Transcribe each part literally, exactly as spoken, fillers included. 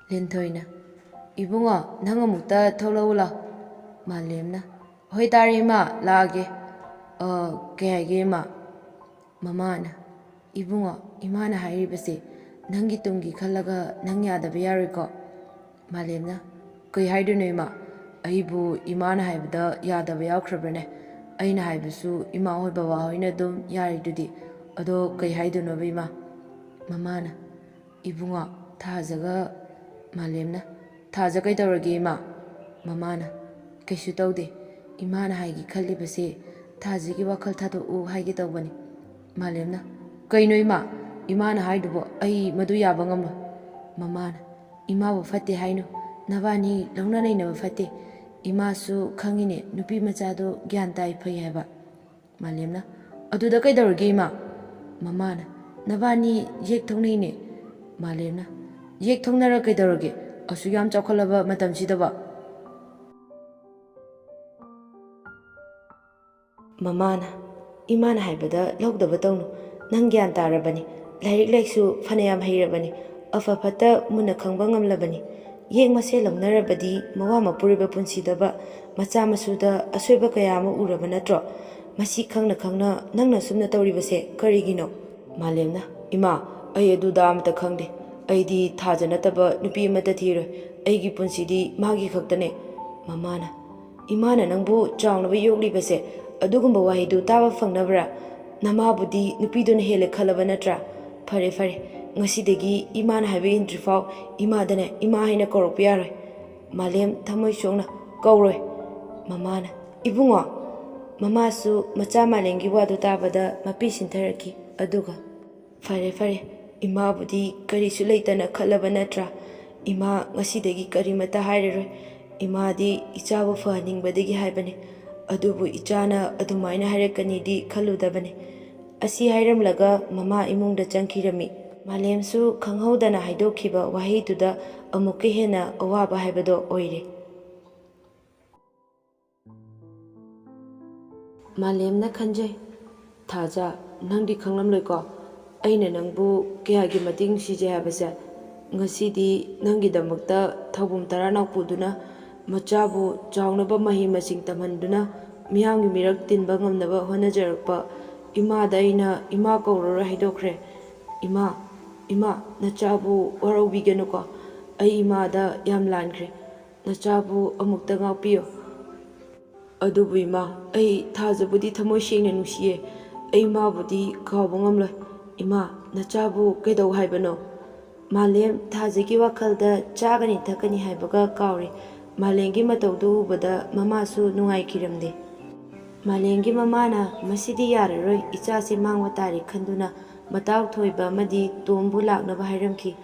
ꯂꯤꯟꯊꯣꯏꯅ, "ꯏꯕꯨꯡꯉꯣ, ꯅꯪ ꯑꯃꯨꯛꯇ ꯊꯣꯛꯂꯛꯎ ꯂꯥꯎ꯫" ꯃꯥꯂꯦꯝꯅ, "ꯍꯣꯏ ꯇꯥꯔꯦ ꯏꯃꯥ, ꯂꯥꯛꯑꯒꯦ꯫" "ꯑ, ꯀꯩ ꯍꯥꯏꯒꯦ ꯏꯃꯥ?" ꯃꯃꯥꯅ, "ꯏꯕꯨꯡꯉꯣ, ꯏꯃꯥꯅ ꯍꯥꯏꯔꯤꯕꯁꯦ ꯅꯪꯒꯤ ꯇꯨꯡꯒꯤ ꯈꯜꯂꯒ ꯅꯪ ꯌꯥꯗꯕ ꯌꯥꯔꯣꯏꯀꯣ꯫" ꯃꯥꯂꯦꯝꯅ, "ꯀꯩ ꯍꯥꯏꯗꯣꯏꯅꯣ ꯏꯃꯥ? ꯑꯩꯕꯨ ꯏꯃꯥꯅ ꯍꯥꯏꯕꯗ ꯌꯥꯗꯕ ꯌꯥꯎꯈ꯭ꯔꯕ꯭ꯔꯅꯦ? ꯑꯩꯅ ꯍꯥꯏꯕꯁꯨ ꯏꯃꯥ ꯍꯣꯏ ꯕꯕꯥ ꯍꯣꯏꯅ ꯑꯗꯨꯝ ꯌꯥꯔꯤꯗꯨꯗꯤ꯫ ꯑꯗꯣ ꯀꯩ ꯍꯥꯏꯗꯣꯏꯅꯣꯕ ꯏꯃꯥ?" ꯃꯃꯥꯅ, "ꯏꯕꯨꯡꯉꯣ, ꯊꯥꯖꯒ꯫" ꯃꯥꯂꯦꯝꯅ, "ꯊꯥꯖ ꯀꯩꯗꯧꯔꯒꯦ ꯏꯃꯥ?" ꯃꯃꯥꯅ, "ꯀꯩꯁꯨ ꯇꯧꯗꯦ꯫ ꯏꯃꯥꯅ ꯍꯥꯏꯒꯦ ꯈꯜꯂꯤꯕꯁꯦ ꯊꯥꯖꯒꯤ ꯋꯥꯈꯜ ꯊꯥꯗꯣꯛꯎ ꯍꯥꯏꯒꯦ ꯇꯧꯕꯅꯤ꯫" ꯃꯥꯂꯦꯝꯅ, "ꯀꯩꯅꯣ ꯏꯃꯥ? ꯏꯃꯥꯅ ꯍꯥꯏꯗꯨꯕꯨ ꯑꯩ ꯃꯗꯨ ꯌꯥꯕ ꯉꯝꯂꯣꯏ꯫" ꯃꯃꯥꯅ, "ꯏꯃꯥꯕꯨ ꯐꯠꯇꯦ ꯍꯥꯏꯅꯨ꯫ ꯅꯕꯥꯅꯤ ꯂꯧꯅ ꯂꯩꯅꯕ ꯐꯠꯇꯦ꯫ ꯏꯃꯥꯁꯨ ꯈꯪꯉꯤꯅꯦ, ꯅꯨꯄꯤ ꯃꯆꯥꯗꯣ ꯒ꯭ꯌꯥꯟ ꯇꯥꯏ, ꯐꯩ ꯍꯥꯏꯕ꯫" ꯃꯥꯂꯦꯝꯅ, "ꯑꯗꯨꯗ ꯀꯩꯗꯧꯔꯒꯦ ꯏꯃꯥ?" ꯃꯃꯥꯅ, "ꯅꯕꯥꯅꯤ ꯌꯦꯛ ꯊꯣꯛꯅꯩꯅꯦ꯫" ꯃꯥꯂꯦꯝꯅ, "ꯌꯦꯛ ꯊꯣꯛꯅꯔ ꯀꯩꯗꯧꯔꯒꯦ? ꯑꯁꯨꯛ ꯌꯥꯝ ꯆꯥꯎꯈꯠꯂꯕ ꯃꯇꯝꯁꯤꯗꯕ?" ꯃꯃꯥꯅ, "ꯏꯃꯥꯅ ꯍꯥꯏꯕꯗ ꯂꯧꯗꯕ ꯇꯧꯅꯨ꯫ ꯅꯪ ꯒ꯭ꯌꯥꯟ ꯇꯥꯔꯕꯅꯤ꯫ ꯂꯥꯏꯔꯤꯛ ꯂꯥꯏꯁꯨ ꯐꯅꯌꯥꯝ ꯍꯩꯔꯕꯅꯤ꯫ ꯑꯐ ꯐꯠꯇ ꯃꯨꯟꯅ ꯈꯪꯕ ꯉꯝꯂꯕꯅꯤ꯫ ꯌꯦꯛ ꯃꯁꯦꯜ ꯂꯧꯅꯔꯕꯗꯤ ꯃꯋꯥ ꯃꯄꯨꯔꯣꯏꯕ ꯄꯨꯟꯁꯤꯗꯕ, ꯃꯆꯥ ꯃꯁꯨꯗ ꯑꯁꯣꯏꯕ ꯀꯌꯥ ꯑꯃ ꯎꯔꯕ ꯅꯠꯇ꯭ꯔꯣ? ꯃꯁꯤ ꯈꯪꯅ ꯈꯪꯅ ꯅꯪꯅ ꯁꯨꯝꯅ ꯇꯧꯔꯤꯕꯁꯦ ꯀꯔꯤꯒꯤꯅꯣ?" ꯃꯥꯂꯦꯝꯅ, "ꯏꯃꯥ, ꯑꯩ ꯑꯗꯨꯗ ꯑꯃꯇ ꯈꯪꯗꯦ꯫ ꯑꯩꯗꯤ ꯊꯥꯖ ꯅꯠꯇꯕ ꯅꯨꯄꯤ ꯑꯃꯠꯇ ꯊꯤꯔꯣꯏ꯫ ꯑꯩꯒꯤ ꯄꯨꯟꯁꯤꯗꯤ ꯃꯥꯒꯤ ꯈꯛꯇꯅꯦ꯫" ꯃꯃꯥꯅ, "ꯏꯃꯥꯅ ꯅꯪꯕꯨ ꯆꯥꯎꯅꯕ ꯌꯣꯛꯂꯤꯕꯁꯦ ꯑꯗꯨꯒꯨꯝꯕ ꯋꯥꯍꯩꯗꯨ ꯇꯥꯕ ꯐꯪꯅꯕ꯭ꯔꯥ? ꯅꯃꯥꯕꯨꯗꯤ ꯅꯨꯄꯤꯗꯨꯅ ꯍꯦꯜꯂꯦ ꯈꯜꯂꯕ ꯅꯠꯇ꯭ꯔꯥ? ꯐꯔꯦ, ꯐꯔꯦ, ꯉꯁꯤꯗꯒꯤ ꯏꯃꯥꯅ ꯍꯥꯏꯕ ꯏꯟꯗ꯭ꯔꯤꯐꯥꯎ ꯏꯃꯥꯗꯅꯦ ꯏꯃꯥ ꯍꯥꯏꯅ ꯀꯧꯔꯛꯄ ꯌꯥꯔꯣꯏ꯫" ꯃꯥꯂꯦꯝ ꯊꯃꯣꯏ ꯁꯣꯛꯅ, "ꯀꯧꯔꯣꯏ꯫" ꯃꯃꯥꯅ, "ꯏꯕꯨꯡꯉꯣ!" ꯃꯃꯥꯁꯨ ꯃꯆꯥ ꯃꯥꯂꯦꯝꯒꯤ ꯋꯥꯗꯨ ꯇꯥꯕꯗ ꯃꯄꯤ ꯁꯤꯟꯊꯔꯛꯈꯤ꯫ ꯑꯗꯨꯒ, "ꯐꯔꯦ, ꯐꯔꯦ, ꯏꯃꯥꯕꯨꯗꯤ ꯀꯔꯤꯁꯨ ꯂꯩꯇꯅ ꯈꯜꯂꯕ ꯅꯠꯇ꯭ꯔꯥ? ꯏꯃꯥ ꯉꯁꯤꯗꯒꯤ ꯀꯔꯤꯃꯠꯇ ꯍꯥꯏꯔꯔꯣꯏ꯫ ꯏꯃꯥꯗꯤ ꯏꯆꯥꯕꯨ ꯐꯍꯟꯅꯤꯡꯕꯗꯒꯤ ꯍꯥꯏꯕꯅꯤ꯫ ꯑꯗꯨꯕꯨ ꯏꯆꯥꯅ ꯑꯗꯨꯃꯥꯏꯅ ꯍꯥꯏꯔꯛꯀꯅꯤꯗꯤ ꯈꯜꯂꯨꯗꯕꯅꯤ꯫" ꯑꯁꯤ ꯍꯥꯏꯔꯝꯂꯒ ꯃꯃꯥ ꯏꯃꯨꯡꯗ ꯆꯪꯈꯤꯔꯝꯃꯤ꯫ ꯃꯥꯂꯦꯝꯁꯨ ꯈꯪꯍꯧꯗꯅ ꯍꯥꯏꯗꯣꯛꯈꯤꯕ ꯋꯥꯍꯩꯗꯨꯗ ꯑꯃꯨꯛꯀ ꯍꯦꯟꯅ ꯑꯋꯥꯕ ꯍꯥꯏꯕꯗꯣ ꯑꯣꯏꯔꯦ꯫ ꯃꯥꯂꯦꯝꯅ ꯈꯟꯖꯩ, "ꯊꯥꯖ, ꯅꯪꯗꯤ ꯈꯪꯂꯝꯂꯣꯏꯀꯣ, ꯑꯩꯅ ꯅꯪꯕꯨ ꯀꯌꯥꯒꯤ ꯃꯇꯤꯛ ꯅꯨꯡꯁꯤꯖꯩ ꯍꯥꯏꯕꯁꯦ꯫ ꯉꯁꯤꯗꯤ ꯅꯪꯒꯤꯗꯃꯛꯇ ꯊꯧꯕꯨꯝ ꯇꯔꯥꯅꯥꯎ ꯄꯨꯗꯨꯅ ꯃꯆꯥꯕꯨ ꯆꯥꯎꯅꯕ ꯃꯍꯩ ꯃꯁꯤꯡ ꯇꯝꯍꯟꯗꯨꯅ ꯃꯤꯌꯥꯝꯒꯤ ꯃꯤꯔꯛ ꯇꯤꯟꯕ ꯉꯝꯅꯕ ꯍꯣꯠꯅꯖꯔꯛꯄ ꯏꯃꯥꯗ ꯑꯩꯅ ꯏꯃꯥ ꯀꯧꯔꯔꯣꯏ ꯍꯥꯏꯗꯣꯛꯈ꯭ꯔꯦ꯫ "ꯏꯃꯥ, ꯏꯃꯥ, ꯅꯆꯥꯕꯨ ꯋꯥꯔꯧꯕꯤꯒꯅꯨꯀꯣ꯫ ꯑꯩ ꯏꯃꯥꯗ ꯌꯥꯝ ꯂꯥꯟꯈ꯭ꯔꯦ꯫ ꯅꯆꯥꯕꯨ ꯑꯃꯨꯛꯇ ꯉꯥꯛꯄꯤꯌꯨ꯫" "ꯑꯗꯨꯕꯨ ꯏꯃꯥ, ꯑꯩ ꯊꯥꯖꯕꯨꯗꯤ ꯊꯃꯣꯏ ꯁꯦꯡꯅ ꯅꯨꯡꯁꯤꯌꯦ꯫ ꯑꯩ ꯃꯥꯕꯨꯗꯤ ꯀꯥꯎꯕ ꯉꯝꯂꯣꯏ꯫ ꯏꯃꯥ, ꯅꯆꯥꯕꯨ ꯀꯩꯗꯧ ꯍꯥꯏꯕꯅꯣ?" ꯃꯥꯂꯦꯝ ꯊꯥꯖꯒꯤ ꯋꯥꯈꯜꯗ ꯆꯥꯒꯅꯤ ꯊꯛꯀꯅꯤ ꯍꯥꯏꯕꯒ ꯀꯥꯎꯔꯦ꯫ ꯃꯥꯂꯦꯝꯒꯤ ꯃꯇꯧꯗꯨ ꯎꯕꯗ ꯃꯃꯥꯁꯨ ꯅꯨꯡꯉꯥꯏꯈꯤꯔꯝꯗꯦ꯫ ꯃꯥꯂꯦꯝꯒꯤ ꯃꯃꯥꯅ, "ꯃꯁꯤꯗꯤ ꯌꯥꯔꯔꯣꯏ, ꯏꯆꯥꯁꯤ ꯃꯥꯡꯕ ꯇꯥꯔꯦ" ꯈꯟꯗꯨꯅ ꯃꯇꯥꯎ ꯊꯣꯏꯕ ꯑꯃꯗꯤ ꯇꯣꯝꯕꯨ ꯂꯥꯛꯅꯕ ꯍꯥꯏꯔꯝꯈꯤ꯫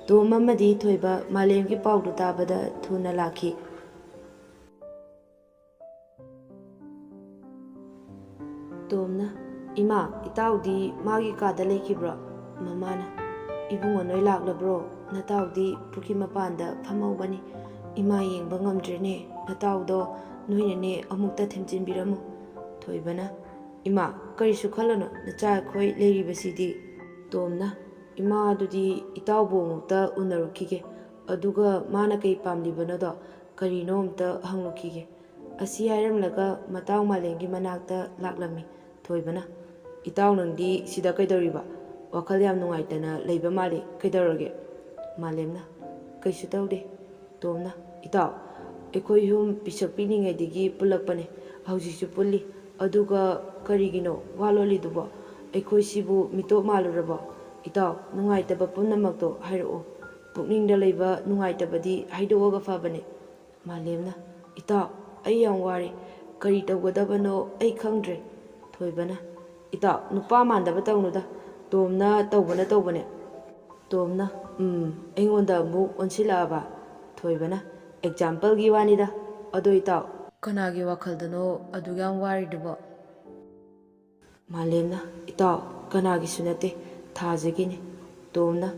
ꯇꯣꯝ ꯑꯃꯗꯤ ꯊꯣꯏꯕ ꯃꯥꯂꯦꯝꯒꯤ ꯄꯥꯎꯗꯨ ꯇꯥꯕꯗ ꯊꯨꯅ ꯂꯥꯛꯈꯤ꯫ ꯇꯣꯝꯅ, "ꯏꯃꯥ, ꯏꯇꯥꯎꯗꯤ ꯃꯥꯒꯤ ꯀꯥꯗ ꯂꯩꯈꯤꯕ꯭ꯔꯣ?" ꯃꯃꯥꯅ, "ꯏꯕꯨꯡꯉꯣ ꯅꯣꯏ ꯂꯥꯛꯂꯕ꯭ꯔꯣ? ꯅꯇꯥꯎꯗꯤ ꯄꯨꯈ꯭ꯔꯤ ꯃꯄꯥꯟꯗ ꯐꯝꯍꯧꯕꯅꯤ꯫ ꯏꯃꯥ ꯌꯦꯡꯕ ꯉꯝꯗ꯭ꯔꯦꯅꯦ꯫ ꯅꯇꯥꯎꯗꯣ ꯅꯣꯏꯅꯅꯦ ꯑꯃꯨꯛꯇ ꯊꯦꯝꯖꯤꯟꯕꯤꯔꯝꯃꯨ꯫" ꯊꯣꯏꯕꯅ, "ꯏꯃꯥ, ꯀꯔꯤꯁꯨ ꯈꯜꯂꯨꯅꯨ, ꯅꯆꯥ ꯑꯩꯈꯣꯏ ꯂꯩꯔꯤꯕꯁꯤꯗꯤ꯫" ꯇꯣꯝꯅ, "ꯏꯃꯥ, ꯑꯗꯨꯗꯤ ꯏꯇꯥꯎꯕꯨ ꯑꯃꯨꯛꯇ ꯎꯅꯔꯨꯈꯤꯒꯦ꯫ ꯑꯗꯨꯒ ꯃꯥꯅ ꯀꯩ ꯄꯥꯝꯂꯤꯕꯅꯣꯗꯣ ꯀꯔꯤꯅꯣ ꯑꯝꯇ ꯍꯪꯂꯨꯈꯤꯒꯦ꯫" ꯑꯁꯤ ꯍꯥꯏꯔꯝꯂꯒ ꯃꯇꯥꯎ ꯃꯥꯂꯦꯝꯒꯤ ꯃꯅꯥꯛꯇ ꯂꯥꯛꯂꯝꯃꯤ꯫ ꯊꯣꯏꯕꯅ, "ꯏꯇꯥꯎ, ꯅꯪꯗꯤ ꯁꯤꯗ ꯀꯩꯗꯧꯔꯤꯕ? ꯋꯥꯈꯜ ꯌꯥꯝ ꯅꯨꯡꯉꯥꯏꯇꯅ ꯂꯩꯕ ꯃꯥꯜꯂꯤ, ꯀꯩꯗꯧꯔꯒꯦ?" ꯃꯥꯂꯦꯝꯅ, "ꯀꯩꯁꯨ ꯇꯧꯗꯦ꯫" ꯇꯣꯝꯅ, "ꯏꯇꯥꯎ, ꯑꯩꯈꯣꯏ ꯑꯍꯨꯝ ꯄꯤꯁꯛ ꯄꯤꯛꯂꯤꯉꯩꯗꯒꯤ ꯄꯨꯜꯂꯛꯄꯅꯦ, ꯍꯧꯖꯤꯛꯁꯨ ꯄꯨꯜꯂꯤ, ꯑꯗꯨꯒ ꯀꯔꯤꯒꯤꯅꯣ ꯋꯥ ꯂꯣꯜꯂꯤꯗꯨꯕꯣ? ꯑꯩꯈꯣꯏꯁꯤꯕꯨ ꯃꯤꯇꯣꯞ ꯃꯥꯜꯂꯨꯔꯕꯣ? ꯏꯇꯥꯎ, ꯅꯨꯡꯉꯥꯏꯇꯕ ꯄꯨꯝꯅꯃꯛꯇꯣ ꯍꯥꯏꯔꯛꯑꯣ꯫ ꯄꯨꯛꯅꯤꯡꯗ ꯂꯩꯕ ꯅꯨꯡꯉꯥꯏꯇꯕꯗꯤ ꯍꯥꯏꯗꯣꯛꯑꯒ ꯐꯕꯅꯦ꯫" ꯃꯥꯂꯦꯝꯅ, "ꯏꯇꯥꯎ, ꯑꯩ ꯌꯥꯝ ꯋꯥꯔꯦ꯫ ꯀꯔꯤ ꯇꯧꯒꯗꯕꯅꯣ ꯑꯩ ꯈꯪꯗ꯭ꯔꯦ꯫" ꯊꯣꯏꯕꯅ, "ꯏꯇꯥꯎ, ꯅꯨꯄꯥ ꯃꯥꯟꯗꯕ ꯇꯧꯅꯨꯗ꯫ ꯇꯣꯝꯅ ꯇꯧꯕꯅ ꯇꯧꯕꯅꯦ꯫" ꯇꯣꯝꯅ, "ꯎꯝ, ꯑꯩꯉꯣꯟꯗ ꯑꯃꯨꯛ ꯑꯣꯟꯁꯤꯜꯂꯛꯑꯕ?" ꯊꯣꯏꯕꯅ, "ꯑꯦꯛꯖꯥꯝꯄꯜꯒꯤ ꯋꯥꯅꯤꯗ꯫ ꯑꯗꯣ ꯏꯇꯥꯎ, ꯀꯅꯥꯒꯤ ꯋꯥꯈꯜꯗꯅꯣ ꯑꯗꯨꯛ ꯌꯥꯝ ꯋꯥꯔꯤꯗꯨꯕꯣ?" ꯃꯥꯂꯦꯝꯅ, "ꯏꯇꯥꯎ, ꯀꯅꯥꯒꯤꯁꯨ ꯅꯠꯇꯦ, ꯊꯥꯖꯒꯤꯅꯤ꯫" ꯇꯣꯝꯅ,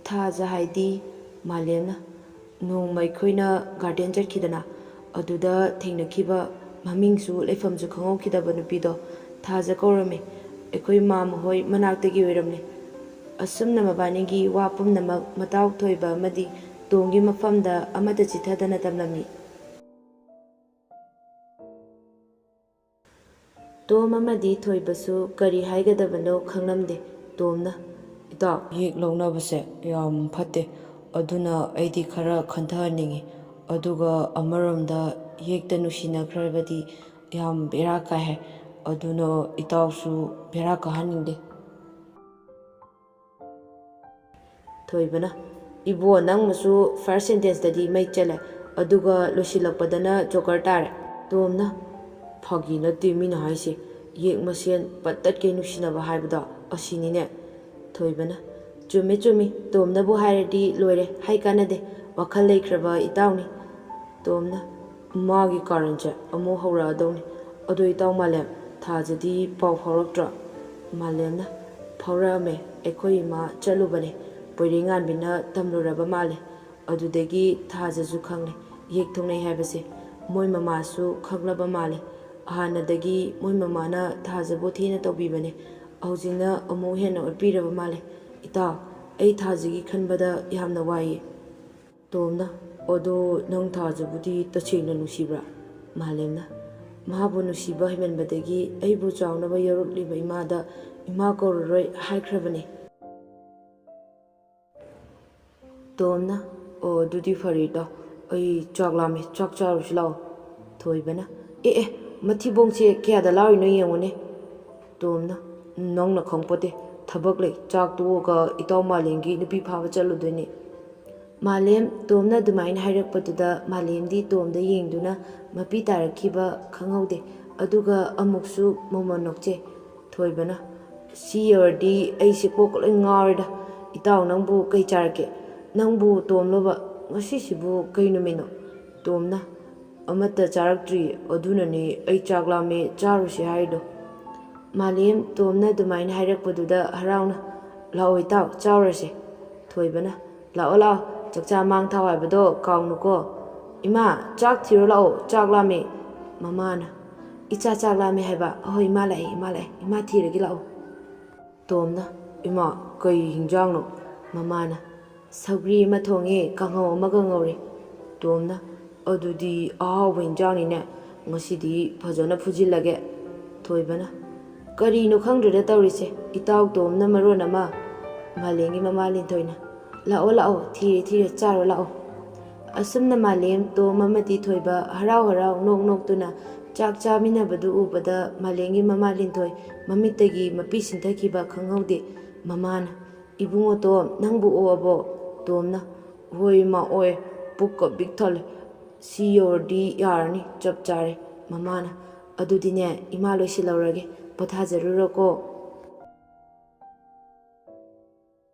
"ꯊꯥꯖ ꯍꯥꯏꯗꯤ?" ꯃꯥꯂꯦꯝꯅ, "ꯅꯣꯡꯃ ꯑꯩꯈꯣꯏꯅ ꯒꯥꯔꯗꯦꯟ ꯆꯠꯈꯤꯗꯅ, ꯑꯗꯨꯗ ꯊꯦꯡꯅꯈꯤꯕ, ꯃꯃꯤꯡꯁꯨ ꯂꯩꯐꯝꯁꯨ ꯈꯪꯍꯧꯈꯤꯗꯕ ꯅꯨꯄꯤꯗꯣ ꯊꯥꯖ ꯀꯧꯔꯝꯃꯤ꯫ ꯑꯩꯈꯣꯏ ꯃꯥꯝꯃ ꯍꯣꯏ ꯃꯅꯥꯛꯇꯒꯤ ꯑꯣꯏꯔꯝꯂꯦ꯫" ꯑꯁꯨꯝꯅ ꯃꯕꯥꯅꯤꯒꯤ ꯋꯥ ꯄꯨꯝꯅꯃꯛ ꯃꯇꯥꯎ ꯊꯣꯏꯕ ꯑꯃꯗꯤ ꯇꯣꯝꯒꯤ ꯃꯐꯝꯗ ꯑꯃꯠꯇ ꯆꯤꯊꯗꯅ ꯇꯝꯂꯝꯃꯤ꯫ ꯇꯣꯝ ꯑꯃꯗꯤ ꯊꯣꯏꯕꯁꯨ ꯀꯔꯤ ꯍꯥꯏꯒꯗꯕꯅꯣ ꯈꯪꯂꯝꯗꯦ꯫ ꯇꯣꯝꯅ, "ꯏꯇꯥꯎ, ꯌꯦꯛ ꯂꯧꯅꯕꯁꯦ ꯌꯥꯝ ꯐꯠꯇꯦ, ꯑꯗꯨꯅ ꯑꯩꯗꯤ ꯈꯔ ꯈꯟꯊꯍꯟꯅꯤꯡꯉꯤ꯫ ꯑꯗꯨꯒ ꯑꯃꯔꯣꯝꯗ ꯌꯦꯛꯇ ꯅꯨꯡꯁꯤꯅꯈ꯭ꯔꯕꯗꯤ ꯌꯥꯝ ꯕꯦꯔꯥ ꯀꯥꯏ ꯍꯥꯏ꯫ ꯑꯗꯨꯅ ꯏꯇꯥꯎꯁꯨ ꯕꯦꯔꯥ ꯀꯥꯍꯟꯅꯤꯡꯗꯦ꯫" ꯊꯣꯏꯕꯅ, "ꯏꯕꯣ, ꯅꯪꯅꯁꯨ first sentence ꯇꯗꯤ ꯃꯩ ꯆꯠꯂꯦ, ꯑꯗꯨꯒ ꯂꯣꯏꯁꯤꯜꯂꯛꯄꯗꯅ ꯖꯣꯀꯔ ꯇꯥꯔꯦ꯫" ꯇꯣꯝꯅ, "ꯐꯥꯒꯤ ꯅꯠꯇꯦ ꯃꯤꯅ ꯍꯥꯏꯁꯦ, ꯌꯦꯛ ꯃꯁꯦꯟ ꯄꯠ ꯇꯠꯀꯩ ꯅꯨꯡꯁꯤꯅꯕ ꯍꯥꯏꯕꯗꯣ ꯑꯁꯤꯅꯤꯅꯦ꯫" ꯊꯣꯏꯕꯅ, "ꯆꯨꯝꯃꯦ ꯆꯨꯝꯃꯤ, ꯇꯣꯝꯅꯕꯨ ꯍꯥꯏꯔꯗꯤ ꯂꯣꯏꯔꯦ, ꯍꯥꯏ ꯀꯥꯟꯅꯗꯦ, ꯋꯥꯈꯜ ꯂꯩꯈ꯭ꯔꯕ ꯏꯇꯥꯎꯅꯤ꯫" ꯇꯣꯝꯅ, "ꯃꯥꯒꯤ ꯀꯥꯔꯟꯁꯦ ꯑꯃꯨꯛ ꯍꯧꯔꯛꯑꯗꯧꯅꯤ꯫ ꯑꯗꯣ ꯏꯇꯥꯎ ꯃꯥꯂꯦꯝ, ꯊꯥꯖꯗꯤ ꯄꯥꯎ ꯐꯥꯎꯔꯛꯇ꯭ꯔꯣ?" ꯃꯥꯂꯦꯝꯅ, "ꯐꯥꯎꯔꯛꯑꯝꯃꯦ, ꯑꯩꯈꯣꯏ ꯏꯃꯥ ꯆꯠꯂꯨꯕꯅꯦ, ꯄꯣꯏꯔꯩꯉꯥꯟꯕꯤꯅ ꯇꯝꯂꯨꯔꯕ ꯃꯥꯜꯂꯦ꯫ ꯑꯗꯨꯗꯒꯤ ꯊꯥꯖꯁꯨ ꯈꯪꯂꯦ ꯌꯦꯛ ꯊꯣꯛꯅꯩ ꯍꯥꯏꯕꯁꯦ꯫ ꯃꯣꯏ ꯃꯃꯥꯁꯨ ꯈꯪꯂꯕ ꯃꯥꯜꯂꯦ꯫ ꯍꯥꯟꯅꯗꯒꯤ ꯃꯣꯏ ꯃꯃꯥꯅ ꯊꯥꯖꯕꯨ ꯊꯤꯅ ꯇꯧꯕꯤꯕꯅꯦ꯫ ꯍꯧꯖꯤꯛꯅ ꯑꯃꯨꯛ ꯍꯦꯟꯅ ꯑꯣꯠꯄꯤꯔꯕ ꯃꯥꯜꯂꯦ꯫ ꯏꯇꯥꯎ, ꯑꯩ ꯊꯥꯖꯒꯤ ꯈꯟꯕꯗ ꯌꯥꯝꯅ ꯋꯥꯏꯌꯦ꯫" ꯇꯣꯝꯅ, "ꯑꯗꯣ ꯅꯪ ꯊꯥꯖꯕꯨꯗꯤ ꯇꯁꯦꯡꯅ ꯅꯨꯡꯁꯤꯕ꯭ꯔꯥ?" ꯃꯥꯂꯦꯝꯅ, "ꯃꯥꯕꯨ ꯅꯨꯡꯁꯤꯕ ꯍꯦꯟꯃꯟꯕꯗꯒꯤ ꯑꯩꯕꯨ ꯆꯥꯎꯅꯕ ꯌꯣꯛꯂꯛꯂꯤꯕ ꯏꯃꯥꯗ ꯏꯃꯥ ꯀꯧꯔꯔꯣꯏ ꯍꯥꯏꯈ꯭ꯔꯕꯅꯦ꯫" ꯇꯣꯝꯅ, "ꯑꯣ, ꯑꯗꯨꯗꯤ ꯐꯔꯦ ꯏꯇꯥꯎ, ꯑꯩ ꯆꯥꯛ ꯂꯥꯝꯃꯦ, ꯆꯥꯛ ꯆꯥꯔꯨꯁꯤ ꯂꯥꯛꯑꯣ꯫" ꯊꯣꯏꯕꯅ, "ꯑꯦ ꯑꯦ, ꯃꯊꯤꯕꯣꯡꯁꯦ ꯀꯌꯥꯗ ꯂꯥꯎꯔꯤꯅꯣ ꯌꯦꯡꯉꯨꯅꯦ꯫" ꯇꯣꯝꯅ, "ꯅꯪꯅ ꯈꯪꯄꯣꯠꯇꯦ, ꯊꯕꯛ ꯂꯩ, ꯆꯥꯛ ꯇꯣꯛꯑꯒ ꯏꯇꯥꯎ ꯃꯥꯂꯦꯝꯒꯤ ꯅꯨꯄꯤ ꯐꯥꯕ ꯆꯠꯂꯨꯗꯣꯏꯅꯦ꯫" ꯃꯥꯂꯦꯝ ꯇꯣꯝꯅ ꯑꯗꯨꯃꯥꯏꯅ ꯍꯥꯏꯔꯛꯄꯗꯨꯗ ꯃꯥꯂꯦꯝꯗꯤ ꯇꯣꯝꯗ ꯌꯦꯡꯗꯨꯅ ꯃꯄꯤ ꯇꯥꯔꯛꯈꯤꯕ ꯈꯪꯍꯧꯗꯦ꯫ ꯑꯗꯨꯒ ꯑꯃꯨꯛꯁꯨ ꯃꯃꯣꯟ ꯅꯣꯛꯆꯩ꯫ ꯊꯣꯏꯕꯅ, "ꯁꯤ ꯌꯧꯔꯗꯤ ꯑꯩꯁꯦ ꯀꯣꯛꯀ ꯂꯣꯏ ꯉꯥꯎꯔꯦꯗ꯫ ꯏꯇꯥꯎ, ꯅꯪꯕꯨ ꯀꯩ ꯆꯥꯔꯛꯀꯦ? ꯅꯪꯕꯨ ꯇꯣꯝꯂꯣꯕ? ꯉꯁꯤꯁꯤꯕꯨ ꯀꯩ ꯅꯨꯃꯤꯠꯅꯣ?" ꯇꯣꯝꯅ, "ꯑꯃꯠꯇ ꯆꯥꯔꯛꯇ꯭ꯔꯤ, ꯑꯗꯨꯅꯅꯦ ꯑꯩ ꯆꯥꯛ ꯂꯥꯝꯃꯦ, ꯆꯥꯔꯨꯁꯦ ꯍꯥꯏꯔꯤꯗꯣ꯫" ꯃꯥꯂꯦꯝ ꯇꯣꯝꯅ ꯑꯗꯨꯃꯥꯏꯅ ꯍꯥꯏꯔꯛꯄꯗꯨꯗ ꯍꯔꯥꯎꯅ, "ꯂꯥꯛꯑꯣ ꯏꯇꯥꯎ, ꯆꯥꯎꯔꯁꯦ꯫" ꯊꯣꯏꯕꯅ, "ꯂꯥꯛꯑꯣ ꯂꯥꯛꯑꯣ, ꯆꯥꯛꯆꯥ ꯃꯥꯡ ꯊꯥꯎ ꯍꯥꯏꯕꯗꯣ ꯀꯥꯎꯅꯨꯀꯣ꯫ ꯏꯃꯥ, ꯆꯥꯛ ꯊꯤꯔꯣ ꯂꯥꯛꯑꯣ, ꯆꯥꯛ ꯂꯥꯝꯃꯦ꯫" ꯃꯃꯥꯅ, "ꯏꯆꯥ ꯆꯥꯛ ꯂꯥꯝꯃꯦ ꯍꯥꯏꯕ? ꯑꯍꯣꯏ, ꯏꯃꯥ ꯂꯥꯛꯑꯦ, ꯏꯃꯥ ꯂꯥꯛꯑꯦ, ꯏꯃꯥ ꯊꯤꯔꯒꯦ ꯂꯥꯛꯑꯣ꯫" ꯇꯣꯝꯅ, "ꯏꯃꯥ, ꯀꯩ ꯍꯤꯟꯖꯥꯡꯅꯣ?" ꯃꯃꯥꯅ, "ꯁꯧꯒ꯭ꯔꯤ ꯑꯃ ꯊꯣꯡꯉꯦ, ꯀꯥꯡꯍꯧ ꯑꯃꯒ ꯉꯧꯔꯦ꯫" ꯇꯣꯝꯅ, "ꯑꯗꯨꯗꯤ ꯑꯍꯥꯎꯕ ꯍꯤꯟꯖꯥꯡꯅꯤꯅꯦ, ꯉꯁꯤꯗꯤ ꯐꯖꯅ ꯐꯨꯖꯤꯜꯂꯒꯦ꯫" ꯊꯣꯏꯕꯅ, "ꯀꯔꯤꯅꯣ ꯈꯪꯗ꯭ꯔꯦꯗ ꯇꯧꯔꯤꯁꯦ, ꯏꯇꯥꯎ ꯇꯣꯝꯅ ꯃꯔꯣꯟ ꯑꯃ꯫" ꯃꯥꯂꯦꯝꯒꯤ ꯃꯃꯥ ꯂꯤꯟꯊꯣꯏꯅ, "ꯂꯥꯛꯑꯣ, ꯂꯥꯛꯑꯣ, ꯊꯤꯔꯦ, ꯊꯤꯔꯦ, ꯆꯥꯔꯣ ꯂꯥꯛꯑꯣ꯫" ꯑꯁꯨꯝꯅ ꯃꯥꯂꯦꯝ, ꯇꯣꯝ ꯑꯃꯗꯤ ꯊꯣꯏꯕ ꯍꯔꯥꯎ ꯍꯔꯥꯎ ꯅꯣꯛ ꯅꯣꯛꯇꯨꯅ ꯆꯥꯛ ꯆꯥꯃꯤꯟꯅꯕꯗꯨ ꯎꯕꯗ ꯃꯥꯂꯦꯝꯒꯤ ꯃꯃꯥ ꯂꯤꯟꯊꯣꯏ ꯃꯃꯤꯠꯇꯒꯤ ꯃꯄꯤ ꯁꯤꯟꯊꯈꯤꯕ ꯈꯪꯍꯧꯗꯦ꯫ ꯃꯃꯥꯅ, "ꯏꯕꯨꯡꯉꯣ ꯇꯣꯝ, ꯅꯪꯕꯨ ꯑꯣꯛꯑꯕꯣ?" ꯇꯣꯝꯅ, "ꯍꯣꯏ ꯏꯃꯥ, ꯑꯣꯛꯑꯦ꯫ ꯄꯨꯛꯀ ꯄꯤꯛ ꯊꯜꯂꯦ꯫ ꯁꯤ ꯌꯧꯔꯗꯤ ꯌꯥꯔꯅꯤ, ꯆꯞ ꯆꯥꯔꯦ꯫" ꯃꯃꯥꯅ, "ꯑꯗꯨꯗꯤꯅꯦ, ꯏꯃꯥ ꯂꯣꯏꯁꯤꯜꯍꯧꯔꯒꯦ, ꯄꯣꯊꯥꯖꯔꯨꯔꯣꯀꯣ꯫"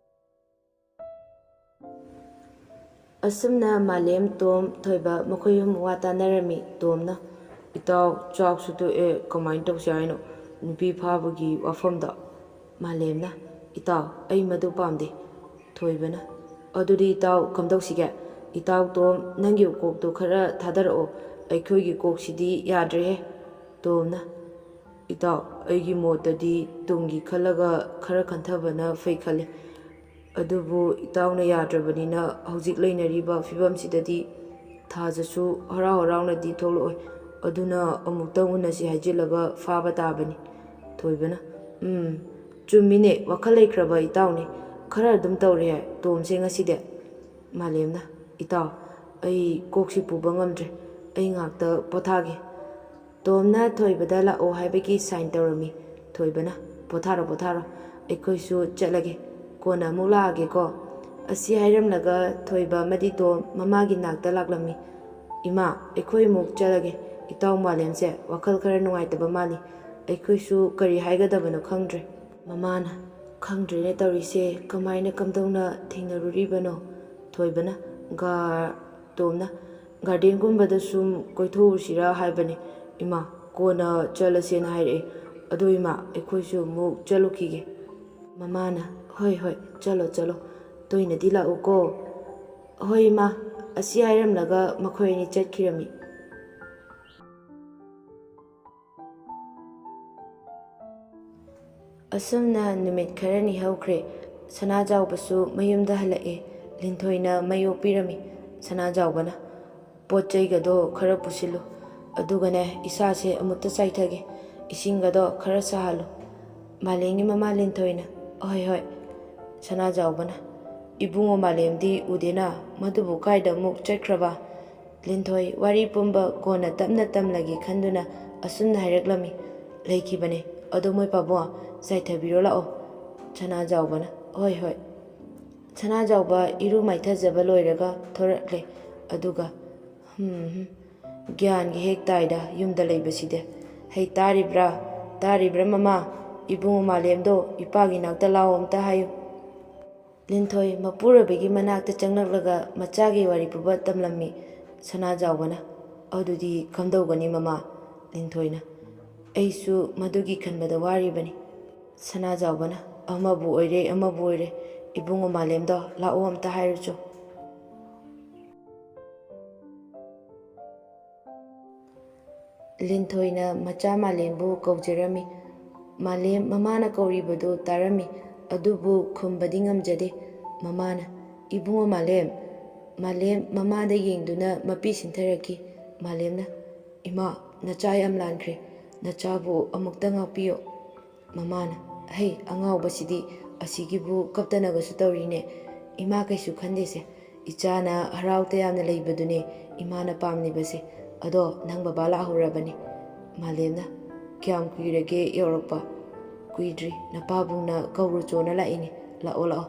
ꯑꯁꯨꯝꯅ ꯃꯥꯂꯦꯝ, ꯇꯣꯝ, ꯊꯣꯏꯕ ꯃꯈꯣꯏ ꯑꯍꯨꯝ ꯋꯥ ꯇꯥꯅꯔꯝꯃꯤ꯫ ꯇꯣꯝꯅ, "ꯏꯇꯥꯎ, ꯆꯥꯛꯁꯨ ꯇꯣꯛꯑꯦ, ꯀꯃꯥꯏꯅ ꯇꯧꯁꯦ ꯍꯥꯏꯅꯣ ꯅꯨꯄꯤ ꯐꯥꯕꯒꯤ ꯋꯥꯐꯝꯗꯣ?" ꯃꯥꯂꯦꯝꯅ, "ꯏꯇꯥꯎ, ꯑꯩ ꯃꯗꯨ ꯄꯥꯝꯗꯦ꯫" ꯊꯣꯏꯕꯅ, "ꯑꯗꯨꯗꯤ ꯏꯇꯥꯎ ꯀꯝꯗꯧꯁꯤꯒꯦ? ꯏꯇꯥꯎ ꯇꯣꯝ, ꯅꯪꯒꯤ ꯀꯣꯛꯇꯣ ꯈꯔ ꯊꯥꯗꯔꯛꯑꯣ, ꯑꯩꯈꯣꯏꯒꯤ ꯀꯣꯛꯁꯤꯗꯤ ꯌꯥꯗ꯭ꯔꯦꯍꯦ꯫" ꯇꯣꯝꯅ, "ꯏꯇꯥꯎ, ꯑꯩꯒꯤ ꯃꯣꯠꯇꯗꯤ ꯇꯨꯡꯒꯤ ꯈꯜꯂꯒ ꯈꯔ ꯈꯟꯊꯕꯅ ꯐꯩ ꯈꯜꯂꯤ꯫ ꯑꯗꯨꯕꯨ ꯏꯇꯥꯎꯅ ꯌꯥꯗ꯭ꯔꯕꯅꯤꯅ ꯍꯧꯖꯤꯛ ꯂꯩꯅꯔꯤꯕ ꯐꯤꯕꯝꯁꯤꯗꯗꯤ ꯊꯥꯖꯁꯨ ꯍꯔꯥꯎ ꯍꯔꯥꯎꯅꯗꯤ ꯊꯣꯛꯂꯛꯑꯣꯏ꯫ ꯑꯗꯨꯅ ꯑꯃꯨꯛꯇꯪ ꯎꯅꯁꯤ ꯍꯥꯏꯖꯤꯜꯂꯒ ꯐꯥꯕ ꯇꯥꯕꯅꯤ꯫" ꯊꯣꯏꯕꯅ, "ꯎꯝ, ꯆꯨꯝꯃꯤꯅꯦ, ꯋꯥꯈꯜ ꯂꯩꯈ꯭ꯔꯕ ꯏꯇꯥꯎꯅꯤ꯫ ꯈꯔ ꯑꯗꯨꯝ ꯇꯧꯔꯦ ꯇꯣꯝꯁꯦ ꯉꯁꯤꯗꯤ꯫" ꯃꯥꯂꯦꯝꯅ, "ꯏꯇꯥꯎ, ꯑꯩ ꯀꯣꯛꯁꯤ ꯄꯨꯕ ꯉꯝꯗ꯭ꯔꯦ꯫ ꯑꯩ ꯉꯥꯛꯇ ꯄꯣꯊꯥꯒꯦ꯫" ꯇꯣꯝꯅ ꯊꯣꯏꯕꯗ ꯂꯥꯛꯑꯣ ꯍꯥꯏꯕꯒꯤ ꯁꯥꯏꯟ ꯇꯧꯔꯝꯃꯤ꯫ ꯊꯣꯏꯕꯅ, "ꯄꯣꯊꯥꯔꯣ, ꯄꯣꯊꯥꯔꯣ꯫ ꯑꯩꯈꯣꯏꯁꯨ ꯆꯠꯂꯒꯦ꯫ ꯀꯣꯟꯅ ꯑꯃꯨꯛ ꯂꯥꯛꯑꯒꯦꯀꯣ꯫" ꯑꯁꯤ ꯍꯥꯏꯔꯝꯂꯒ ꯊꯣꯏꯕ ꯑꯃꯗꯤ ꯇꯣꯝ ꯃꯃꯥꯒꯤ ꯅꯥꯛꯇ ꯂꯥꯛꯂꯝꯃꯤ꯫ "ꯏꯃꯥ, ꯑꯩꯈꯣꯏ ꯑꯃꯨꯛ ꯆꯠꯂꯒꯦ꯫ ꯏꯇꯥꯎ ꯃꯥꯂꯦꯝꯁꯦ ꯋꯥꯈꯜ ꯈꯔ ꯅꯨꯡꯉꯥꯏꯇꯕ ꯃꯥꯜꯂꯤ꯫ ꯑꯩꯈꯣꯏꯁꯨ ꯀꯔꯤ ꯍꯥꯏꯒꯗꯕꯅꯣ ꯈꯪꯗ꯭ꯔꯦ꯫" ꯃꯃꯥꯅ, "ꯈꯪꯗ꯭ꯔꯦꯅꯦ ꯇꯧꯔꯤꯁꯦ, ꯀꯃꯥꯏꯅ ꯀꯝꯗꯧꯅ ꯊꯦꯡꯅꯔꯨꯔꯤꯕꯅꯣ?" ꯊꯣꯏꯕꯅ, "ꯒꯥ-, ꯇꯣꯝꯅ, ꯒꯥꯔꯗꯦꯟꯒꯨꯝꯕꯗ ꯁꯨꯝ ꯀꯣꯏꯊꯣꯛꯎꯁꯤꯔꯥ ꯍꯥꯏꯕꯅꯤ꯫ ꯏꯃꯥ, ꯀꯣꯟꯅ ꯆꯠꯂꯁꯦꯅ ꯍꯥꯏꯔꯛꯑꯦ꯫ ꯑꯗꯣ ꯏꯃꯥ, ꯑꯩꯈꯣꯏꯁꯨ ꯑꯃꯨꯛ ꯆꯠꯂꯨꯈꯤꯒꯦ꯫" ꯃꯃꯥꯅ, "ꯍꯣꯏ, ꯍꯣꯏ, ꯆꯠꯂꯣ, ꯆꯠꯂꯣ꯫ ꯇꯣꯏꯅꯗꯤ ꯂꯥꯛꯎꯀꯣ꯫" "ꯍꯣꯏ ꯏꯃꯥ, ꯑꯁꯤ ꯍꯥꯏꯔꯝꯂꯒ ꯃꯈꯣꯏ ꯑꯅꯤ ꯆꯠꯈꯤꯔꯝꯃꯤ꯫" ꯑꯁꯨꯝꯅ ꯅꯨꯃꯤꯠ ꯈꯔꯅꯤ ꯍꯧꯈ꯭ꯔꯦ꯫ ꯁꯅꯥꯖꯥꯎꯕꯁꯨ ꯃꯌꯨꯝꯗ ꯍꯜꯂꯛꯑꯦ꯫ ꯂꯤꯟꯊꯣꯏꯅ ꯃꯩ ꯑꯣꯛꯄꯤꯔꯝꯃꯤ꯫ ꯁꯅꯥꯖꯥꯎꯕꯅ, "ꯄꯣꯠ ꯆꯩꯒꯗꯣ ꯈꯔ ꯄꯨꯁꯤꯜꯂꯨ, ꯑꯗꯨꯒꯅꯦ, ꯏꯁꯥꯁꯦ ꯑꯃꯨꯛꯇ ꯆꯥꯏꯊꯒꯦ꯫ ꯏꯁꯤꯡꯒꯗꯣ ꯈꯔ ꯁꯥꯍꯜꯂꯨ꯫" ꯃꯥꯂꯦꯝꯒꯤ ꯃꯃꯥ ꯂꯤꯟꯊꯣꯏꯅ, "ꯍꯣꯏ, ꯍꯣꯏ꯫" ꯁꯅꯥꯖꯥꯎꯕꯅ, "ꯏꯕꯨꯡꯉꯣ ꯃꯥꯂꯦꯝꯗꯤ ꯎꯗꯦꯅ, ꯃꯗꯨꯕꯨ ꯀꯥꯏꯗ ꯑꯃꯨꯛ ꯆꯠꯈ꯭ꯔꯕ?" ꯂꯤꯟꯊꯣꯏ ꯋꯥꯔꯤ ꯄꯨꯝꯕ ꯀꯣꯟꯅ ꯇꯞꯅ ꯇꯝꯂꯒꯦ ꯈꯟꯗꯨꯅ ꯑꯁꯨꯝꯅ ꯍꯥꯏꯔꯛꯂꯝꯃꯤ꯫ "ꯂꯩꯈꯤꯕꯅꯦ꯫ ꯑꯗꯣ ꯃꯣꯏ ꯄꯥꯕꯨꯡ, ꯆꯥꯏꯊꯕꯤꯔꯣ ꯂꯥꯛꯑꯣ꯫" ꯁꯅꯥꯖꯥꯎꯕꯅ, "ꯍꯣꯏ, ꯍꯣꯏ꯫" ꯁꯅꯥꯖꯥꯎꯕ ꯏꯔꯨ ꯃꯥꯏꯊꯖꯕ ꯂꯣꯏꯔꯒ ꯊꯣꯔꯛꯂꯦ꯫ ꯑꯗꯨꯒ, "ꯍꯝ, ꯍꯝ, ꯒ꯭ꯌꯥꯟꯒ ꯍꯦꯛ ꯇꯥꯏꯗ ꯌꯨꯝꯗ ꯂꯩꯕꯁꯤꯗꯤ꯫ ꯍꯩ, ꯇꯥꯔꯤꯕ꯭ꯔꯥ? ꯇꯥꯔꯤꯕ꯭ꯔꯥ ꯃꯃꯥ? ꯏꯕꯨꯡꯉꯣ ꯃꯥꯂꯦꯝꯗꯣ ꯏꯄꯥꯒꯤ ꯅꯥꯛꯇ ꯂꯥꯛꯑꯣ ꯑꯝꯇ ꯍꯥꯏꯌꯨ꯫" ꯂꯤꯟꯊꯣꯏ ꯃꯄꯨꯔꯣꯏꯕꯒꯤ ꯃꯅꯥꯛꯇ ꯆꯪꯂꯛꯂꯒ ꯃꯆꯥꯒꯤ ꯋꯥꯔꯤ ꯄꯨꯕ ꯇꯝꯂꯝꯃꯤ꯫ ꯁꯅꯥꯖꯥꯎꯕꯅ, "ꯑꯗꯨꯗꯤ ꯀꯝꯗꯧꯒꯅꯤ ꯃꯃꯥ?" ꯂꯤꯟꯊꯣꯏꯅ, "ꯑꯩꯁꯨ ꯃꯗꯨꯒꯤ ꯈꯟꯕꯗ ꯋꯥꯔꯤꯕꯅꯤ꯫" ꯁꯅꯥꯖꯥꯎꯕꯅ, "ꯑꯃꯕꯨ ꯑꯣꯏꯔꯦ, ꯑꯃꯕꯨ ꯑꯣꯏꯔꯦ, ꯏꯕꯨꯡꯉꯣ ꯃꯥꯂꯦꯝꯗꯣ ꯂꯥꯛꯑꯣ ꯑꯝꯇ ꯍꯥꯏꯔꯨꯆꯣ꯫" ꯂꯤꯟꯊꯣꯏꯅ ꯃꯆꯥ ꯃꯥꯂꯦꯝꯕꯨ ꯀꯧꯖꯔꯝꯃꯤ꯫ ꯃꯥꯂꯦꯝ ꯃꯃꯥꯅ ꯀꯧꯔꯤꯕꯗꯨ ꯇꯥꯔꯝꯃꯤ, ꯑꯗꯨꯕꯨ ꯈꯨꯝꯕꯗꯤ ꯉꯝꯖꯗꯦ꯫ ꯃꯃꯥꯅ, "ꯏꯕꯨꯡꯉꯣ ꯃꯥꯂꯦꯝ꯫" ꯃꯥꯂꯦꯝ ꯃꯃꯥꯗ ꯌꯦꯡꯗꯨꯅ ꯃꯄꯤ ꯁꯤꯟꯊꯔꯛꯈꯤ꯫ ꯃꯥꯂꯦꯝꯅ, "ꯏꯃꯥ, ꯅꯆꯥ ꯌꯥꯝ ꯂꯥꯟꯈ꯭ꯔꯦ꯫ ꯅꯆꯥꯕꯨ ꯑꯃꯨꯛꯇ ꯉꯥꯛꯄꯤꯌꯨ꯫" ꯃꯃꯥꯅ, "ꯍꯩ, ꯑꯉꯥꯎꯕꯁꯤꯗꯤ, ꯑꯁꯤꯒꯤꯕꯨ ꯀꯞꯇꯅꯒꯁꯨ ꯇꯧꯔꯤꯅꯦ꯫ ꯏꯃꯥ ꯀꯩꯁꯨ ꯈꯟꯗꯦꯁꯦ꯫ ꯏꯆꯥꯅ ꯍꯔꯥꯎ ꯇꯌꯥꯝꯅ ꯂꯩꯕꯗꯨꯅꯦ ꯏꯃꯥꯅ ꯄꯥꯝꯂꯤꯕꯁꯦ꯫ ꯑꯗꯣ ꯅꯪ ꯕꯕꯥ ꯂꯥꯛꯍꯧꯔꯕꯅꯤ꯫" ꯃꯥꯂꯦꯝꯅ, "ꯀꯌꯥꯝ ꯀꯨꯏꯔꯒꯦ ꯌꯧꯔꯛꯄ?" "ꯀꯨꯏꯗ꯭ꯔꯤ, ꯅꯄꯥꯕꯨꯡꯅ ꯀꯧꯔꯨꯆꯣꯅ ꯂꯥꯛꯏꯅꯦ꯫ ꯂꯥꯛꯑꯣ, ꯂꯥꯛꯑꯣ꯫"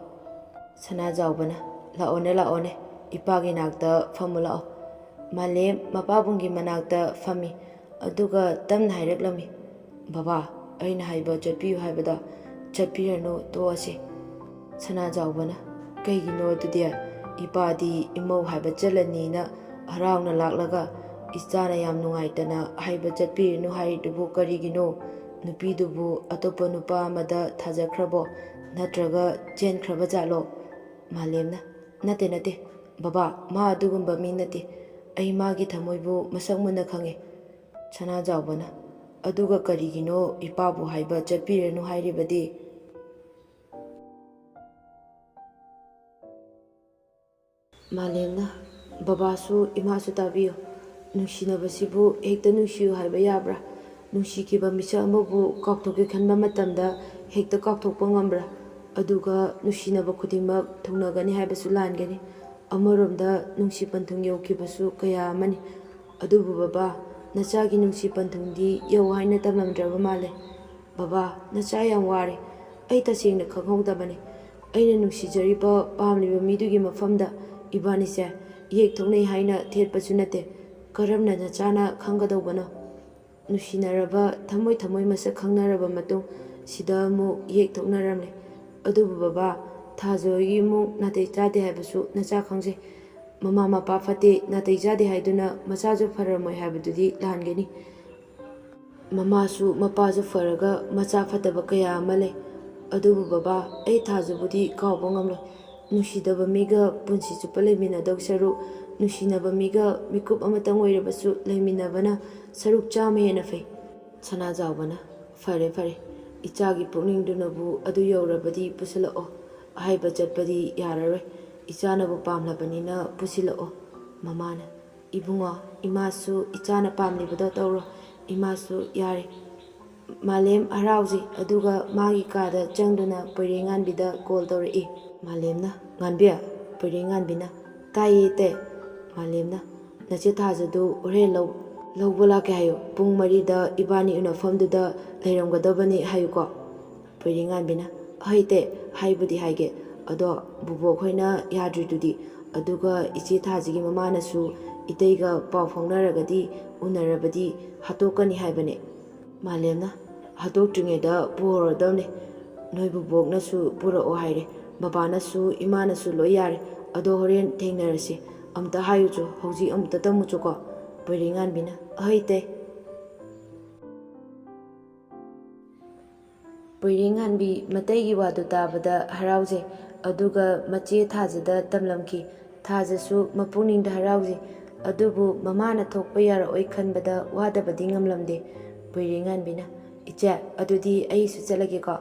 ꯁꯅꯥꯖꯥꯎꯕꯅ, "ꯂꯥꯛꯑꯣꯅꯦ, ꯂꯥꯛꯑꯣꯅꯦ, ꯏꯄꯥꯒꯤ ꯅꯥꯛꯇ ꯐꯝꯃꯨ ꯂꯥꯛꯑꯣ꯫" ꯃꯥꯂꯦꯝ ꯃꯄꯥꯕꯨꯡꯒꯤ ꯃꯅꯥꯛꯇ ꯐꯝꯃꯤ꯫ ꯑꯗꯨꯒ ꯇꯞꯅ ꯍꯥꯏꯔꯛꯂꯝꯃꯤ, "ꯕꯕꯥ, ꯑꯩꯅ ꯍꯥꯏꯕ ꯆꯠꯄꯤꯌꯨ ꯍꯥꯏꯕꯗꯣ ꯆꯠꯄꯤꯔꯅꯨ, ꯇꯣꯛꯑꯁꯤ꯫" ꯁꯅꯥꯖꯥꯎꯕꯅ, "ꯀꯩꯒꯤꯅꯣ ꯑꯗꯨꯗꯤ? ꯏꯄꯥꯗꯤ ꯏꯃꯧ ꯍꯥꯏꯕ ꯆꯠꯂꯅꯤꯅ ꯍꯔꯥꯎꯅ ꯂꯥꯛꯂꯒ, ꯏꯆꯥꯅ ꯌꯥꯝ ꯅꯨꯡꯉꯥꯏꯇꯅ ꯍꯥꯏꯕ ꯆꯠꯄꯤꯔꯅꯨ ꯍꯥꯏꯔꯤꯗꯨꯕꯨ ꯀꯔꯤꯒꯤꯅꯣ? ꯅꯨꯄꯤꯗꯨꯕꯨ ꯑꯇꯣꯞꯄ ꯅꯨꯄꯥ ꯑꯃꯗ ꯊꯥꯖꯈ꯭ꯔꯕꯣ? ꯅꯠꯇ꯭ꯔꯒ ꯆꯦꯟꯈ꯭ꯔꯕ ꯖꯥꯠꯂꯣ?" ꯃꯥꯂꯦꯝꯅ, "ꯅꯠꯇꯦ, ꯅꯠꯇꯦ꯫ ꯕꯕꯥ, ꯃꯥ ꯑꯗꯨꯒꯨꯝꯕ ꯃꯤ ꯅꯠꯇꯦ꯫ ꯑꯩ ꯃꯥꯒꯤ ꯊꯃꯣꯏꯕꯨ ꯃꯁꯛ ꯃꯨꯟꯅ ꯈꯪꯉꯦ꯫" ꯁꯅꯥꯖꯥꯎꯕꯅ, ꯑꯗꯨꯒ ꯀꯔꯤꯒꯤꯅꯣ ꯏꯄꯥꯕꯨ ꯍꯥꯏꯕ ꯆꯠꯄꯤꯔꯅꯨ ꯍꯥꯏꯔꯤꯕꯗꯤ? ꯃꯥꯂꯦꯝꯅ, "ꯕꯕꯥꯁꯨ ꯏꯃꯥꯁꯨ ꯇꯥꯕꯤꯌꯨ꯫ ꯅꯨꯡꯁꯤꯅꯕꯁꯤꯕꯨ ꯍꯦꯛꯇ ꯅꯨꯡꯁꯤꯌꯨ ꯍꯥꯏꯕ ꯌꯥꯕ꯭ꯔꯥ? ꯅꯨꯡꯁꯤꯈꯤꯕ ꯃꯤꯁꯛ ꯑꯃꯕꯨ ꯀꯥꯎꯊꯣꯛꯀꯦ ꯈꯟꯕ ꯃꯇꯝꯗ ꯍꯦꯛꯇ ꯀꯥꯎꯊꯣꯛꯄ ꯉꯝꯕ꯭ꯔꯥ? ꯑꯗꯨꯒ ꯅꯨꯡꯁꯤꯅꯕ ꯈꯨꯗꯤꯡꯃꯛ ꯊꯨꯡꯅꯒꯅꯤ ꯍꯥꯏꯕꯁꯨ ꯂꯥꯟꯒꯅꯤ꯫ ꯑꯃꯔꯣꯝꯗ ꯅꯨꯡꯁꯤ ꯄꯟꯊꯨꯡ ꯌꯧꯈꯤꯕꯁꯨ ꯀꯌꯥ ꯑꯃꯅꯤ꯫ ꯑꯗꯨꯕꯨ ꯕꯕꯥ, ꯅꯆꯥꯒꯤ ꯅꯨꯡꯁꯤ ꯄꯟꯊꯨꯡꯗꯤ ꯌꯧ ꯍꯥꯏꯅ ꯇꯝꯂꯝꯗ꯭ꯔꯕ ꯃꯥꯜꯂꯦ꯫ ꯕꯕꯥ, ꯅꯆꯥ ꯌꯥꯝ ꯋꯥꯔꯦ꯫ ꯑꯩ ꯇꯁꯦꯡꯅ ꯈꯪꯍꯧꯗꯕꯅꯤ꯫ ꯑꯩꯅ ꯅꯨꯡꯁꯤꯖꯔꯤꯕ ꯄꯥꯝꯂꯤꯕ ꯃꯤꯗꯨꯒꯤ ꯃꯐꯝꯗ ꯏꯕꯥꯅꯤꯁꯦ ꯏꯌꯦꯛ ꯊꯣꯛꯅꯩ ꯍꯥꯏꯅ ꯊꯦꯠꯄꯁꯨ ꯅꯠꯇꯦ꯫ ꯀꯔꯝꯅ ꯅꯆꯥꯅ ꯈꯪꯒꯗꯧꯕꯅꯣ? ꯅꯨꯡꯁꯤꯅꯔꯕ ꯊꯃꯣꯏ ꯊꯃꯣꯏ ꯃꯁꯛ ꯈꯪꯅꯔꯕ ꯃꯇꯨꯡ ꯁꯤꯗ ꯑꯃꯨꯛ ꯏꯌꯦꯛ ꯊꯣꯛꯅꯔꯝꯂꯦ꯫ ꯑꯗꯨꯕꯨ ꯕꯕꯥ, ꯊꯥꯖ ꯍꯣꯏꯒꯤ ꯏꯃꯨꯡ ꯅꯥꯇꯩ ꯆꯥꯗꯦ ꯍꯥꯏꯕꯁꯨ ꯅꯆꯥ ꯈꯪꯖꯩ꯫ ꯃꯃꯥ ꯃꯄꯥ ꯐꯠꯇꯦ, ꯅꯥꯇꯩ ꯆꯥꯗꯦ ꯍꯥꯏꯗꯨꯅ ꯃꯆꯥꯁꯨ ꯐꯔꯝꯃꯣꯏ ꯍꯥꯏꯕꯗꯨꯗꯤ ꯂꯥꯟꯒꯅꯤ꯫ ꯃꯃꯥꯁꯨ ꯃꯄꯥꯁꯨ ꯐꯔꯒ ꯃꯆꯥ ꯐꯠꯇꯕ ꯀꯌꯥ ꯑꯃ ꯂꯩ꯫ ꯑꯗꯨꯕꯨ ꯕꯕꯥ, ꯑꯩ ꯊꯥꯖꯕꯨꯗꯤ ꯀꯥꯎꯕ ꯉꯝꯂꯣꯏ꯫ ꯅꯨꯡꯁꯤꯗꯕ ꯃꯤꯒ ꯄꯨꯟꯁꯤ ꯆꯨꯞꯄ ꯂꯩꯃꯤꯟꯅꯗꯧ ꯁꯔꯨꯛ, ꯅꯨꯡꯁꯤꯅꯕ ꯃꯤꯒ ꯃꯤꯀꯨꯞ ꯑꯃꯇꯪ ꯑꯣꯏꯔꯕꯁꯨ ꯂꯩꯃꯤꯟꯅꯕꯅ ꯁꯔꯨꯛ ꯆꯥꯝꯃ ꯍꯦꯟꯅ ꯐꯩ꯫ ꯁꯅꯥꯖꯥꯎꯕꯅ, "ꯐꯔꯦ, ꯐꯔꯦ, ꯏꯆꯥꯒꯤ ꯄꯨꯛꯅꯤꯡꯗꯨꯅꯕꯨ ꯑꯗꯨ ꯌꯧꯔꯕꯗꯤ ꯄꯨꯁꯤꯜꯂꯛꯑꯣ꯫ ꯑꯍꯩꯕ ꯆꯠꯄꯗꯤ ꯌꯥꯔꯔꯣꯏ꯫ ꯏꯆꯥꯅꯕꯨ ꯄꯥꯝꯂꯕꯅꯤꯅ ꯄꯨꯁꯤꯜꯂꯛꯑꯣ꯫" ꯃꯃꯥꯅ, "ꯏꯕꯨꯡꯉꯣ, ꯏꯃꯥꯁꯨ ꯏꯆꯥꯅ ꯄꯥꯝꯂꯤꯕꯗꯣ ꯇꯧꯔꯣ꯫ ꯏꯃꯥꯁꯨ ꯌꯥꯔꯦ꯫" ꯃꯥꯂꯦꯝ ꯍꯔꯥꯎꯖꯩ, ꯑꯗꯨꯒ ꯃꯥꯒꯤ ꯀꯥꯗ ꯆꯪꯗꯨꯅ ꯄꯣꯏꯔꯩꯉꯥꯟꯕꯤꯗ ꯀꯣꯜ ꯇꯧꯔꯛꯏ꯫ ꯃꯥꯂꯦꯝꯅ, "ꯉꯥꯟꯕꯤ꯫" ꯄꯣꯏꯔꯩꯉꯥꯟꯕꯤꯅ, "ꯇꯥꯏꯌꯦ, ꯏꯇꯩ꯫" ꯃꯥꯂꯦꯝꯅ, "ꯅꯆꯦ ꯊꯥꯖꯗꯨ ꯍꯣꯔꯦꯟ ꯂꯧ-, ꯂꯧꯕ ꯂꯥꯛꯀꯦ ꯍꯥꯏꯌꯨ꯫ ꯄꯨꯡ ꯃꯔꯤꯗ ꯏꯕꯥꯅꯤ ꯎꯅꯐꯝꯗꯨꯗ ꯂꯩꯔꯝꯒꯗꯕꯅꯤ ꯍꯥꯏꯌꯨꯀꯣ꯫" ꯄꯣꯏꯔꯩꯉꯥꯟꯕꯤꯅ, "ꯍꯣꯏ, ꯏꯇꯩ, ꯍꯥꯏꯕꯨꯗꯤ ꯍꯥꯏꯒꯦ꯫ ꯑꯗꯣ ꯕꯨꯕꯣꯛ ꯈꯣꯏꯅ ꯌꯥꯗ꯭ꯔꯤꯗꯨꯗꯤ? ꯑꯗꯨꯒ ꯏꯆꯦ ꯊꯥꯖꯒꯤ ꯃꯃꯥꯅꯁꯨ ꯏꯇꯩꯒ ꯄꯥꯎ ꯐꯥꯎꯅꯔꯒꯗꯤ, ꯎꯅꯔꯕꯗꯤ ꯍꯥꯠꯇꯣꯛꯀꯅꯤ ꯍꯥꯏꯕꯅꯦ꯫" ꯃꯥꯂꯦꯝꯅ, "ꯍꯥꯠꯇꯣꯛꯇ꯭ꯔꯤꯉꯩꯗ ꯄꯨꯍꯧꯔꯗꯕꯅꯦ꯫ ꯅꯣꯏ ꯕꯨꯕꯣꯛꯅꯁꯨ ꯄꯨꯔꯛꯑꯣ ꯍꯥꯏꯔꯦ, ꯕꯕꯥꯅꯁꯨ ꯏꯃꯥꯅꯁꯨ ꯂꯣꯏ ꯌꯥꯔꯦ꯫ ꯑꯗꯣ ꯍꯣꯔꯦꯟ ꯊꯦꯡꯅꯔꯁꯤ꯫ ꯑꯝꯇ ꯍꯥꯏꯌꯨꯆꯣ, ꯍꯧꯖꯤꯛ ꯑꯃꯨꯛꯇ ꯇꯝꯃꯨꯆꯣꯀꯣ꯫" ꯄꯣꯏꯔꯩꯉꯥꯟꯕꯤꯅ, "ꯑꯍꯣꯏ, ꯏꯇꯩ꯫" ꯄꯣꯏꯔꯩꯉꯥꯟꯕꯤ ꯃꯇꯩꯒꯤ ꯋꯥꯗꯨ ꯇꯥꯕꯗ ꯍꯔꯥꯎꯖꯩ, ꯑꯗꯨꯒ ꯃꯆꯦ ꯊꯥꯖꯗ ꯇꯝꯂꯝꯈꯤ꯫ ꯊꯥꯖꯁꯨ ꯃꯄꯨꯛꯅꯤꯡꯗ ꯍꯔꯥꯎꯖꯩ, ꯑꯗꯨꯕꯨ ꯃꯃꯥꯅ ꯊꯣꯛꯄ ꯌꯥꯔꯛꯑꯣꯏ ꯈꯟꯕꯗ ꯋꯥꯗꯕꯗꯤ ꯉꯝꯂꯝꯗꯦ꯫ ꯕꯣꯏꯔꯦꯡꯉꯥꯟꯕꯤꯅ, "ꯏꯆꯦ, ꯑꯗꯨꯗꯤ ꯑꯩꯁꯨ ꯆꯠꯂꯒꯦꯀꯣ"꯫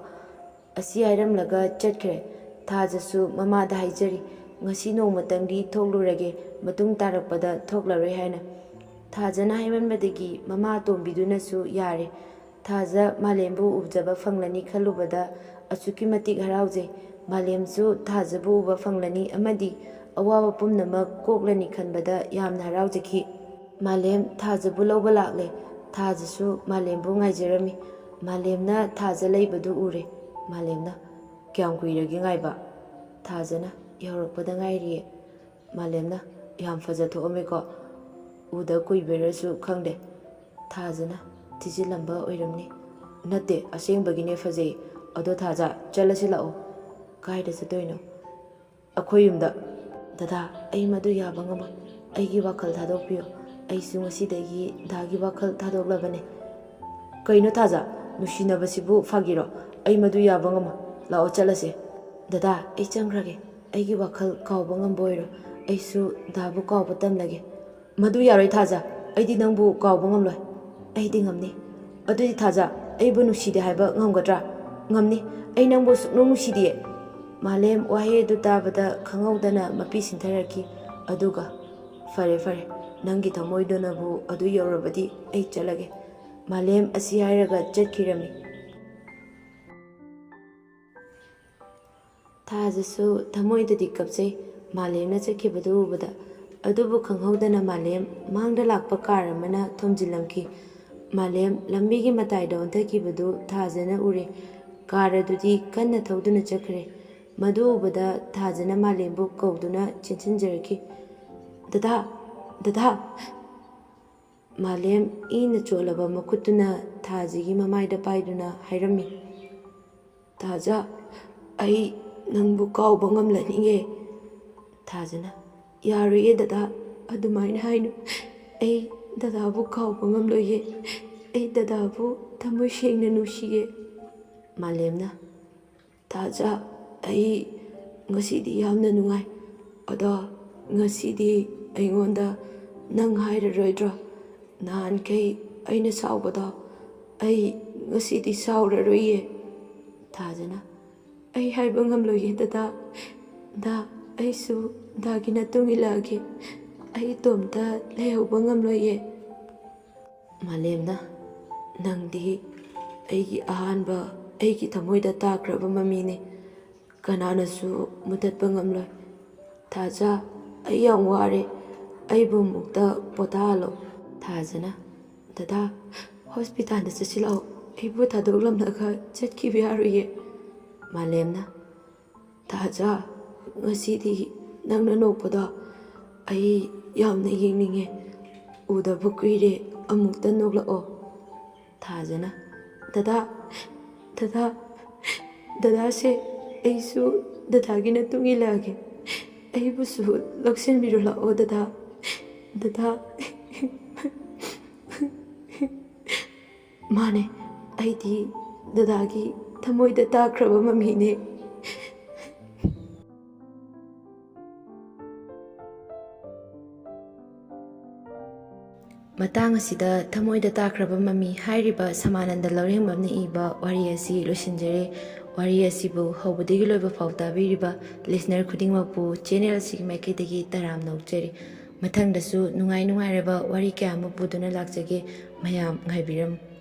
ꯑꯁꯤ ꯍꯥꯏꯔꯝꯂꯒ ꯆꯠꯈ꯭ꯔꯦ꯫ ꯊꯥꯖꯁꯨ ꯃꯃꯥꯗ ꯍꯥꯏꯖꯔꯤ, "ꯉꯁꯤ ꯅꯣꯡꯃꯇꯪꯗꯤ ꯊꯣꯛꯂꯨꯔꯒꯦ, ꯃꯇꯨꯡ ꯇꯥꯔꯛꯄꯗ ꯊꯣꯛꯂꯔꯣꯏ" ꯍꯥꯏꯅ꯫ ꯊꯥꯖꯅ ꯍꯥꯏꯃꯟꯕꯗꯒꯤ ꯃꯃꯥ ꯑꯇꯣꯝꯕꯤꯗꯨꯅꯁꯨ ꯌꯥꯔꯦ꯫ ꯊꯥꯖ ꯃꯥꯂꯦꯝꯕꯨ ꯎꯖꯕ ꯐꯪꯂꯅꯤ ꯈꯜꯂꯨꯕꯗ ꯑꯁꯨꯛꯀꯤ ꯃꯇꯤꯛ ꯍꯔꯥꯎꯖꯩ꯫ ꯃꯥꯂꯦꯝꯁꯨ ꯊꯥꯖꯕꯨ ꯎꯕ ꯐꯪꯂꯅꯤ ꯑꯃꯗꯤ ꯑꯋꯥꯕ ꯄꯨꯝꯅꯃꯛ ꯀꯣꯛꯂꯅꯤ ꯈꯟꯕꯗ ꯌꯥꯝꯅ ꯍꯔꯥꯎꯖꯈꯤ꯫ ꯃꯥꯂꯦꯝ ꯊꯥꯖꯕꯨ ꯂꯧꯕ ꯂꯥꯛꯂꯦ꯫ ꯊꯥꯖꯁꯨ ꯃꯥꯂꯦꯝꯕꯨ ꯉꯥꯏꯖꯔꯝꯃꯤ꯫ ꯃꯥꯂꯦꯝꯅ ꯊꯥꯖ ꯂꯩꯕꯗꯨ ꯎꯔꯦ꯫ ꯃꯥꯂꯦꯝꯅ, "ꯀꯌꯥꯝ ꯀꯨꯏꯔꯒꯦ ꯉꯥꯏꯕ?" ꯊꯥꯖꯅ, "ꯌꯧꯔꯛꯄꯗ ꯉꯥꯏꯔꯤꯌꯦ"꯫ ꯃꯥꯂꯦꯝꯅ, "ꯌꯥꯝ ꯐꯖ ꯊꯣꯛꯑꯝꯃꯦꯀꯣ꯫ ꯎꯗ ꯀꯨꯏꯕꯩꯔꯁꯨ ꯈꯪꯗꯦ"꯫ ꯊꯥꯖꯅ, "ꯊꯤꯖꯤꯜꯂꯝꯕ ꯑꯣꯏꯔꯝꯅꯤ"꯫ "ꯅꯠꯇꯦ, ꯑꯁꯦꯡꯕꯒꯤꯅꯦ ꯐꯖꯩ꯫ ꯑꯗꯣ ꯊꯥꯖ, ꯆꯠꯂꯁꯤ ꯂꯥꯛꯑꯣ"꯫ "ꯀꯥꯏꯗ ꯆꯠꯇꯣꯏꯅꯣ?" "ꯑꯩꯈꯣꯏ ꯌꯨꯝꯗ"꯫ "ꯗꯗꯥ, ꯑꯩ ꯃꯗꯨ ꯌꯥꯕ ꯉꯝꯃꯣꯏ꯫ ꯑꯩꯒꯤ ꯋꯥꯈꯜ ꯊꯥꯗꯣꯛꯄꯤꯌꯨ꯫ ꯑꯩꯁꯨ ꯉꯁꯤꯗꯒꯤ ꯗꯥꯒꯤ ꯋꯥꯈꯜ ꯊꯥꯗꯣꯛꯂꯕꯅꯦ"꯫ "ꯀꯩꯅꯣ ꯊꯥꯖ, ꯅꯨꯡꯁꯤꯅꯕꯁꯤꯕꯨ ꯐꯥꯒꯤꯔꯣ? ꯑꯩ ꯃꯗꯨ ꯌꯥꯕ ꯉꯝꯃꯣꯏ꯫ ꯂꯥꯛꯑꯣ ꯆꯠꯂꯁꯦ"꯫ "ꯗꯗꯥ, ꯑꯩ ꯆꯪꯈ꯭ꯔꯒꯦ꯫ ꯑꯩꯒꯤ ꯋꯥꯈꯜ ꯀꯥꯎꯕ ꯉꯝꯕ ꯑꯣꯏꯔꯣ꯫ ꯑꯩꯁꯨ ꯗꯥꯕꯨ ꯀꯥꯎꯕ ꯇꯝꯂꯒꯦ"꯫ "ꯃꯗꯨ ꯌꯥꯔꯣꯏ ꯊꯥꯖ꯫ ꯑꯩꯗꯤ ꯅꯪꯕꯨ ꯀꯥꯎꯕ ꯉꯝꯂꯣꯏ"꯫ "ꯑꯩꯗꯤ ꯉꯝꯅꯤ"꯫ "ꯑꯗꯨꯗꯤ ꯊꯥꯖ, ꯑꯩꯕꯨ ꯅꯨꯡꯁꯤꯗꯦ ꯍꯥꯏꯕ ꯉꯝꯒꯗ꯭ꯔꯥ?" "ꯉꯝꯅꯤ꯫ ꯑꯩ ꯅꯪꯕꯨ ꯁꯨꯛꯅꯨꯡ ꯅꯨꯡꯁꯤꯗꯤꯌꯦ"꯫ ꯃꯥꯂꯦꯝ ꯋꯥꯍꯩ ꯑꯗꯨ ꯇꯥꯕꯗ ꯈꯪꯍꯧꯗꯅ ꯃꯄꯤ ꯁꯤꯟꯊꯔꯛꯈꯤ꯫ ꯑꯗꯨꯒ, "ꯐꯔꯦ, ꯐꯔꯦ, ꯅꯪꯒꯤ ꯊꯃꯣꯏꯗꯨꯅꯕꯨ ꯑꯗꯨ ꯌꯧꯔꯕꯗꯤ ꯑꯩ ꯆꯠꯂꯒꯦ"꯫ ꯃꯥꯂꯦꯝ ꯑꯁꯤ ꯍꯥꯏꯔꯒ ꯆꯠꯈꯤꯔꯝꯃꯤ꯫ ꯊꯥꯖꯁꯨ ꯊꯃꯣꯏꯗꯗꯤ ꯀꯞꯆꯩ, ꯃꯥꯂꯦꯝꯅ ꯆꯠꯈꯤꯕꯗꯨ ꯎꯕꯗ꯫ ꯑꯗꯨꯕꯨ ꯈꯪꯍꯧꯗꯅ ꯃꯥꯂꯦꯝ ꯃꯥꯡꯗ ꯂꯥꯛꯄ ꯀꯥꯔ ꯑꯃꯅ ꯊꯣꯝꯖꯤꯜꯂꯝꯈꯤ꯫ ꯃꯥꯂꯦꯝ ꯂꯝꯕꯤꯒꯤ ꯃꯇꯥꯏꯗ ꯑꯣꯟꯊꯈꯤꯕꯗꯨ ꯊꯥꯖꯅ ꯎꯔꯦ꯫ ꯀꯥꯔ ꯑꯗꯨꯗꯤ ꯀꯟꯅ ꯊꯧꯗꯨꯅ ꯆꯠꯈ꯭ꯔꯦ꯫ ꯃꯗꯨ ꯎꯕꯗ ꯊꯥꯖꯅ ꯃꯥꯂꯦꯝꯕꯨ ꯀꯧꯗꯨꯅ ꯆꯦꯟꯁꯤꯟꯖꯔꯛꯈꯤ꯫ "ꯗꯗꯥ! ꯗꯗꯥ!" ꯃꯥꯂꯦꯝ ꯏꯅ ꯆꯣꯠꯂꯕ ꯃꯈꯨꯠꯇꯨꯅ ꯊꯥꯖꯒꯤ ꯃꯃꯥꯏꯗ ꯄꯥꯏꯗꯨꯅ ꯍꯥꯏꯔꯝꯃꯤ, "ꯊꯥꯖ, ꯑꯩ ꯅꯪꯕꯨ ꯀꯥꯎꯕ ꯉꯝꯂꯅꯤꯌꯦ"꯫ ꯊꯥꯖꯅ, "ꯌꯥꯔꯣꯏꯌꯦ ꯗꯗꯥ, ꯑꯗꯨꯃꯥꯏꯅ ꯍꯥꯏꯅꯨ꯫ ꯑꯩ ꯗꯗꯥꯕꯨ ꯀꯥꯎꯕ ꯉꯝꯂꯣꯏꯌꯦ꯫ ꯑꯩ ꯗꯗꯥꯕꯨ ꯊꯃꯣꯏ ꯁꯦꯡꯅ ꯅꯨꯡꯁꯤꯌꯦ"꯫ ꯃꯥꯂꯦꯝꯅ, "ꯊꯥꯖ, ꯑꯩ ꯉꯁꯤꯗꯤ ꯌꯥꯝꯅ ꯅꯨꯡꯉꯥꯏ꯫ ꯑꯗꯣ ꯉꯁꯤꯗꯤ ꯑꯩꯉꯣꯟꯗ ꯅꯪ ꯍꯥꯏꯔꯔꯣꯏꯗ꯭ꯔꯣ? ꯅꯍꯥꯟꯈꯩ ꯑꯩꯅ ꯁꯥꯎꯕꯗꯣ "ꯑꯩ ꯉꯁꯤꯗꯤ ꯁꯥꯎꯔꯔꯣꯏꯌꯦ"꯫ ꯊꯥꯖꯅ, "ꯑꯩ ꯍꯥꯏꯕ ꯉꯝꯂꯣꯏꯌꯦ ꯗꯗꯥ꯫ ꯗꯥ, ꯑꯩꯁꯨ ꯗꯥꯒꯤ ꯃꯇꯨꯡ ꯏꯜꯂꯛꯑꯒꯦ꯫ ꯑꯩ ꯏꯇꯣꯝꯇ ꯂꯩꯍꯧꯕ ꯉꯝꯂꯣꯏꯌꯦ"꯫ ꯃꯥꯂꯦꯝꯅ, "ꯅꯪꯗꯤ ꯑꯩꯒꯤ ꯑꯍꯥꯟꯕ, ꯑꯩꯒꯤ ꯊꯃꯣꯏꯗ ꯇꯥꯈ꯭ꯔꯕ ꯃꯃꯤꯅꯤ꯫ ꯀꯅꯥꯅꯁꯨ ꯃꯨꯊꯠꯄ ꯉꯝꯂꯣꯏ꯫ ꯊꯥꯖ, ꯑꯩ ꯌꯥꯝ ꯋꯥꯔꯦ꯫ ꯑꯩꯕꯨ ꯑꯃꯨꯛꯇ ꯄꯣꯊꯥꯍꯜꯂꯣ"꯫ ꯊꯥꯖꯅ, "ꯗꯗꯥ, ꯍꯣꯁꯄꯤꯇꯥꯜꯗ ꯆꯠꯁꯤꯜꯂꯛꯑꯣ꯫ ꯑꯩꯕꯨ ꯊꯥꯗꯣꯛꯂꯝꯂꯒ ꯆꯠꯈꯤꯕ ꯌꯥꯔꯣꯏꯌꯦ"꯫ ꯃꯥꯂꯦꯝꯅ, "ꯊꯥꯖ, ꯉꯁꯤꯗꯤ ꯅꯪꯅ ꯅꯣꯛꯄꯗꯣ ꯑꯩ ꯌꯥꯝꯅ ꯌꯦꯡꯅꯤꯡꯉꯦ꯫ ꯎꯗꯕ ꯀꯨꯏꯔꯦ, ꯑꯃꯨꯛꯇ ꯅꯣꯛꯂꯛꯑꯣ"꯫ ꯊꯥꯖꯅ, "ꯗꯗꯥ, ꯗꯗꯥ, ꯗꯗꯥꯁꯦ, ꯑꯩꯁꯨ ꯗꯗꯥꯒꯤ ꯃꯇꯨꯡ ꯏꯜꯂꯛꯑꯒꯦ꯫ ꯑꯩꯕꯨꯁꯨ ꯂꯧꯁꯤꯟꯕꯤꯔꯣ ꯂꯥꯛꯑꯣ ꯗꯗꯥ, ꯗꯗꯥ"꯫ "ꯃꯥꯅꯦ, ꯑꯩꯗꯤ ꯗꯗꯥꯒꯤ ꯊꯃꯣꯏꯗ ꯇꯥꯈ꯭ꯔꯕ ꯃꯃꯤꯅꯦ"꯫ ꯃꯇꯥꯡ ꯑꯁꯤꯗ "ꯊꯃꯣꯏꯗ ꯇꯥꯈ꯭ꯔꯕ ꯃꯃꯤ" ꯍꯥꯏꯔꯤꯕ ꯁꯃꯥꯅꯟꯗ ꯂꯧꯔꯦꯡꯕꯝꯅ ꯏꯕ ꯋꯥꯔꯤ ꯑꯁꯤ ꯂꯣꯏꯁꯤꯟꯖꯔꯦ꯫ ꯋꯥꯔꯤ ꯑꯁꯤꯕꯨ ꯍꯧꯕꯗꯒꯤ ꯂꯣꯏꯕ ꯐꯥꯎ ꯇꯥꯕꯤꯔꯤꯕ ꯂꯤꯁꯅꯔ ꯈꯨꯗꯤꯡꯃꯛꯄꯨ ꯆꯦꯅꯦꯜ ꯑꯁꯤꯒꯤ ꯃꯥꯏꯀꯩꯗꯒꯤ ꯇꯔꯥꯝꯅ ꯑꯣꯛꯆꯔꯤ꯫ ꯃꯊꯪꯗꯁꯨ ꯅꯨꯡꯉꯥꯏ ꯅꯨꯡꯉꯥꯏꯔꯕ ꯋꯥꯔꯤ ꯀꯌꯥ ꯑꯃ ꯄꯨꯗꯨꯅ ꯂꯥꯛꯆꯒꯦ꯫ ꯃꯌꯥꯝ ꯉꯥꯏꯕꯤꯔꯝꯃꯨ꯫